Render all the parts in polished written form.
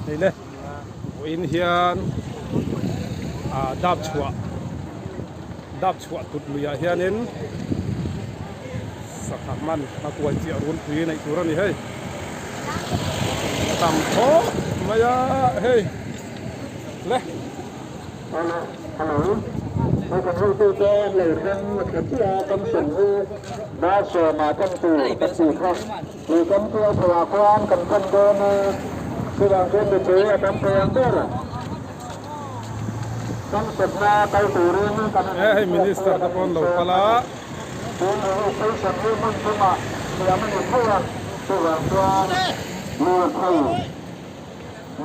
Hei le vawiin hian ah dap chhuah dap chhuah tut luiah hianin sangha hman a kuai chiah runpui neih tur a ni hei a tam khawp mai a hei le. Hello hello hei kan hotute an lo thleng a tha chiah a kan sawn hi dar sawmah kan tur kan tih kha tih kan kual thei ah khuan kan thawn dawn a chuvang chuan mipui a tam thei ang ber kan sawtna kal turin kan He hei minister te pawh an lo kal a. Tun registration hi hmun thumah siam a ni thei a chuvang chuan lirthei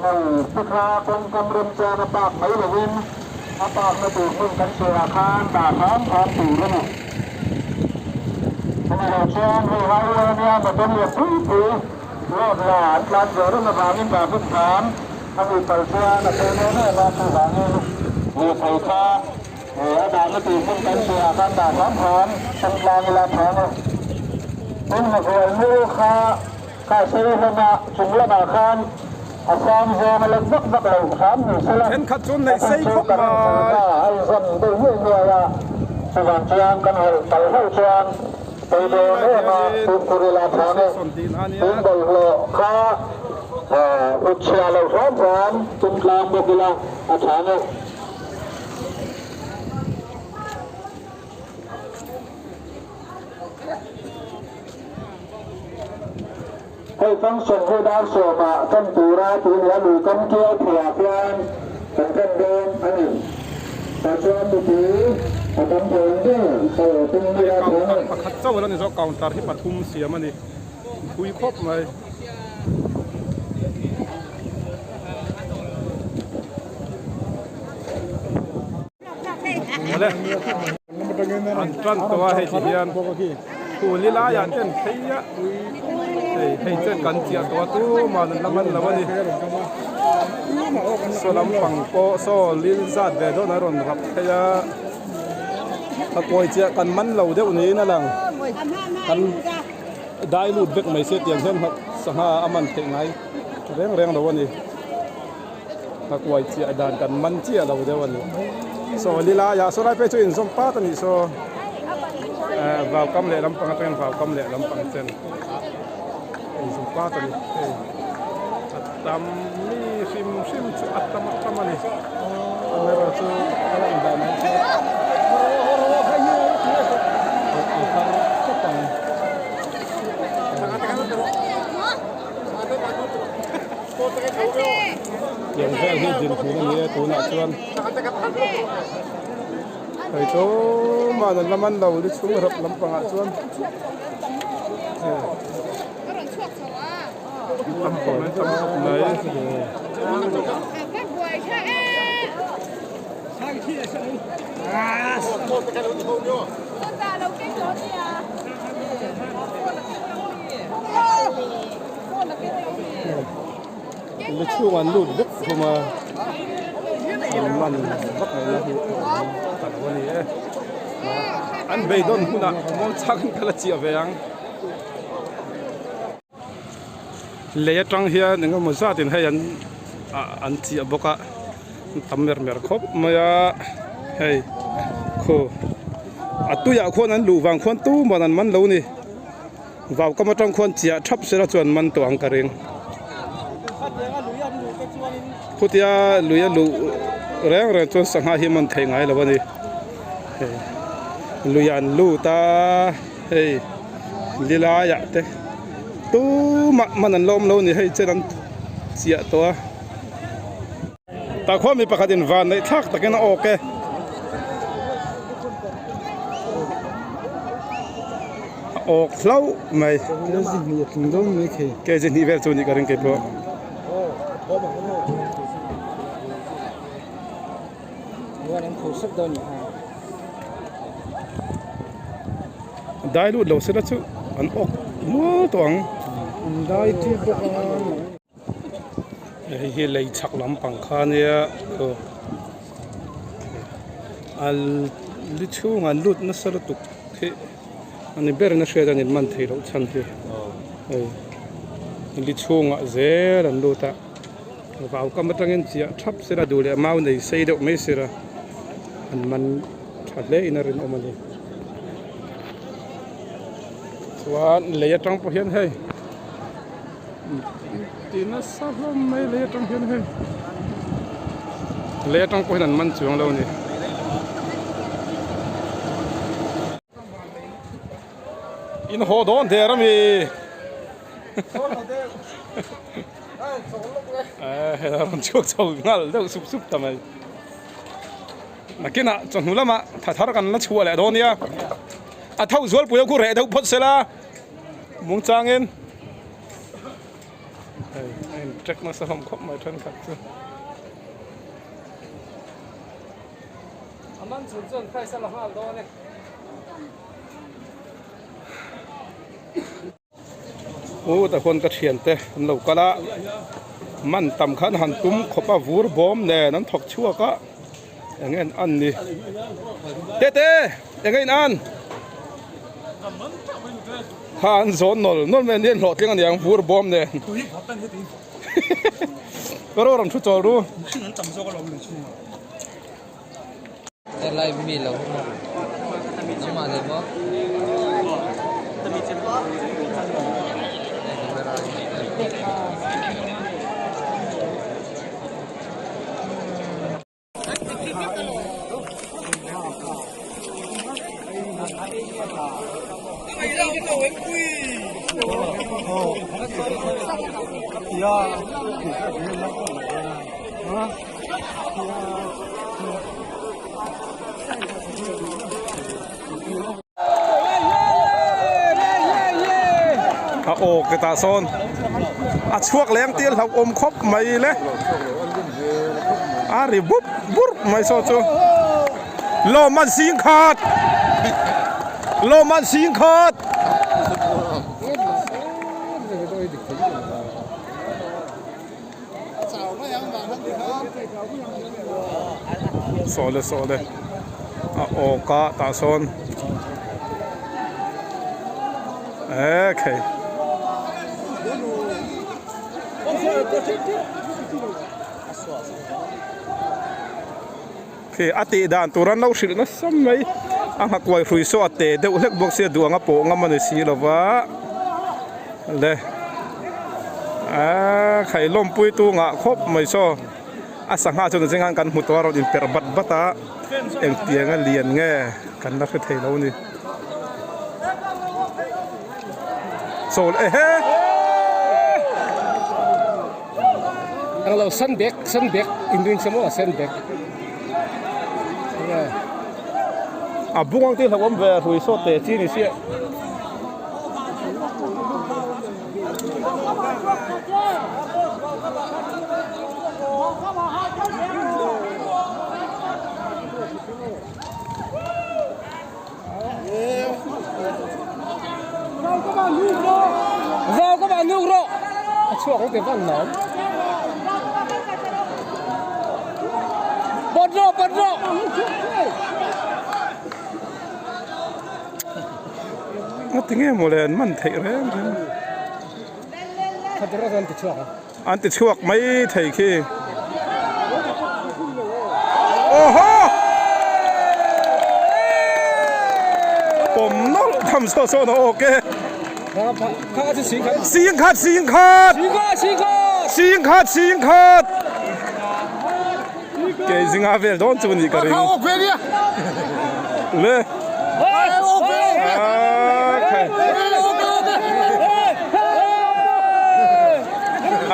Nei te kha kawngkam remchang a park mai lovin a park na tur hmun kan sawiah khan dah hram hram tur a ni. Chumi lo chuan hei highway ania motor lian pui pui road la an tlan ve reng avangin dah hmun hram a nih pal chuan a phei dawn em a, chuvangin lirthei kha a dahna tur hmun kan sawiah khan dah hram hram chungtlang ila thang a. Tin hnahual nu kha Kha sei hlawma chung lamah khan a sang zawng a lek vak vak lo hram ni sela, Thenkhat chuan neih a sei chu khawp kan mai. hna a inzawm deuh nuai nuai a, chuvang chuan kan hawlh tal hlauh chuan pei dawn em a, fimkhur ila thang e, tun bawlhhlawh kha ut chhia lo hram hram tum tlang bawk ila a thang e. Hei function hi dar sawmah tan tura tih nia lui kam kiau pheiah khian kan tan dawn a ni. Tah chuan mipui a tam thei ang ber kal tum ila Hei thei a counter ni. pakhat chauh a la ni zawk, counter hi pathum siam a ni thui khawp mai. Awle an tan tawh a hei ti hian phul i laiah te an phei a hei hei chen kan chiah tawh a tumah an la man lo a ni saw lampang pawh saw lil zat ve dawn a rawn rap phei a a kawi chiah kan man lo deuh niin a lang kan dai lut vek mai se tiang hian sangha a man theih ngai reng reng lo a ni. A kuai chiah dan kan man chiah lo deuh a ni. Saw li laiah saw lai phei chu inzawm pat a nih saw eh vau kam leh lampang atangin vau kam leh lampang chen inzawm pat a ni hei a tam mi hrim hrim chu a tam a tam a ni amaherawhchu a lan dan hi chu a har khawp ang. Tiang vel hi din thun a ni a tunah chuan hei chu man an la man lo ni chhung rap lampangah chuan tam khawp mai tam khawp mai. Lu chhung an lut vek hlawm a an man vak mai na hi a lo a ni e an beidawn hunah muang chak in ka la chiah ve ang lei atang hian eng emaw zat in hei an ah an chiah bawk a tam mer mer khawp mai a hei khu a tuiah khuan an luh vang khuan tumah an man lo a ni. Vau kam atang khuan chiah thap sela chuan man tawh ang ka ring. Khutia lui a luh reng reng chuan sangha hi man theih ngai lo a ni. Hei lui an lut a hei li laiah te tumah man an la awm lo a ni hei chen an chiah tawh a. Tah khuan mi pakhat in van neih thlak takin a awk e. A awk hlauh mai. Kg hnih vel chu nih ka ring keipawh. Dai lut lo sela chu an awk mual tawh ang. Hei hi lei chhak lampang kha ania aw a li chhungah an lut nasa lutuk hi a ni berin a hriat a ni man theih loh chhan hi hei li chhungah zel an lut a. Vau kam atangin chiah thap sela duh leh mau nei sei deuh mai sela an man tha hle in a rinawm a ni. Chuan lei atang pawh hian hei ti nasa hlawm mai lei atang hian hei lei atang pawh hian an man chuang lo a ni. In haw dawn der a mi. Eh a rawn chhuak chho nghal deuh sup sup ta mai. Nakinah chawhnu lamah tha thar kan la chhuah leh dawn nia. A tho zualpui ho khu reh deuh phawt sela muangchangin hei a in track nasa hlawm khawp mai thenkhat chu. A man chhun chuan price a la nghal dawn e. U ta khawn ka thiante an lo kal a man tam khan han tum khawp a vur bawm nen an thawk chhuak a eng en an ni tete eng en an kha an zawn nawl nawl mai anian hlawhtling aniang vur bawm nen ka rawh rawn thu chawl ru. Helai mi lo amah leh maw A aw ke tah sawn a chhuak leng tih a hlauhawm khawp mai le a ri bup burh mai saw chu lawm an sing khat lawm an sing khat. Saw le saw le a awk a tah sawn e khei khi a tih dan tur an lo hrilh nasa mai a nghakuai hrui saw a te deuh hlek bawk sia duh anga pawh ngam a ni si lova le aaa khai lawmpui tu ngah khawp mai saw a sangha chu nizing khan kan hmu tawh a rawn inperh bat bat a engtiang a lian nge kan la hre thei lo a ni chaw ehe. Englo sandbag sandbag inring se maw sandbag enge. A bung ang te hlauh awm ve a hrui sawt teh chi ni sia. Vào các bạn nhung rộ. A chhuak ang te van nóng. Bật rộ, bật rộ. Nga ti nge maw le an man theih reng reng. Khat rawt an ti chhuak a. An ti chhuak mai thei khi. Oho! Pawm nawlh tham saw sawn a awk e. Sing khat sing khat! Sing khat sing khat! Kei zinga vel dawn chu nih ka ring. Le.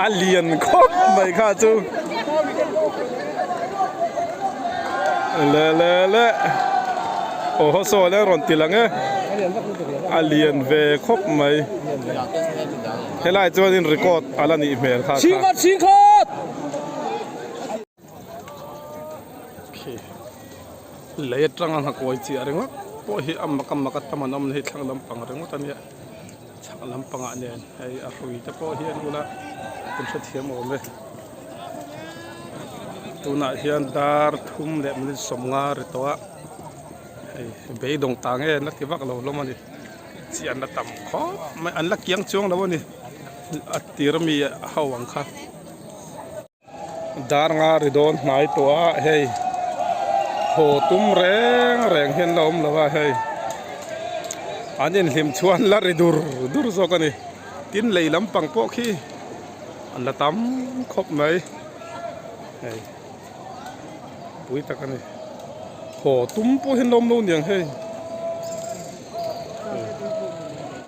A lian khawp mai kha chu. Le le le. Aw haw saw le rawn ti lang e. A lian ve khawp mai. Helai chuanin record a la nih hmel kha kha. Khi lei atanga nghakawi chiah ringawt pawh hi a mak a mak a tam an awm hi thlang lampang ringawt a nia chhak lampangah nen hei a hrui te pawh hi an bula kan hrethiam awm e tunah hian dar thum leh minute sawmnga ri tawh a hei beidawng ta nge an la ti vak lo hlawm a ni chian la tam khawp mai an la kiang chuang lo a ni a tir ami ho ang kha. Dar nga ri dawn hnai tawh a hei haw tum reng reng hian la awm lo a hei an inhlim chuan la ri dur dur zawk a ni tin lei lampang pawh khi an la tam khawp mai hei pui tak a ni haw tum pawh hian la awm lo niang hei.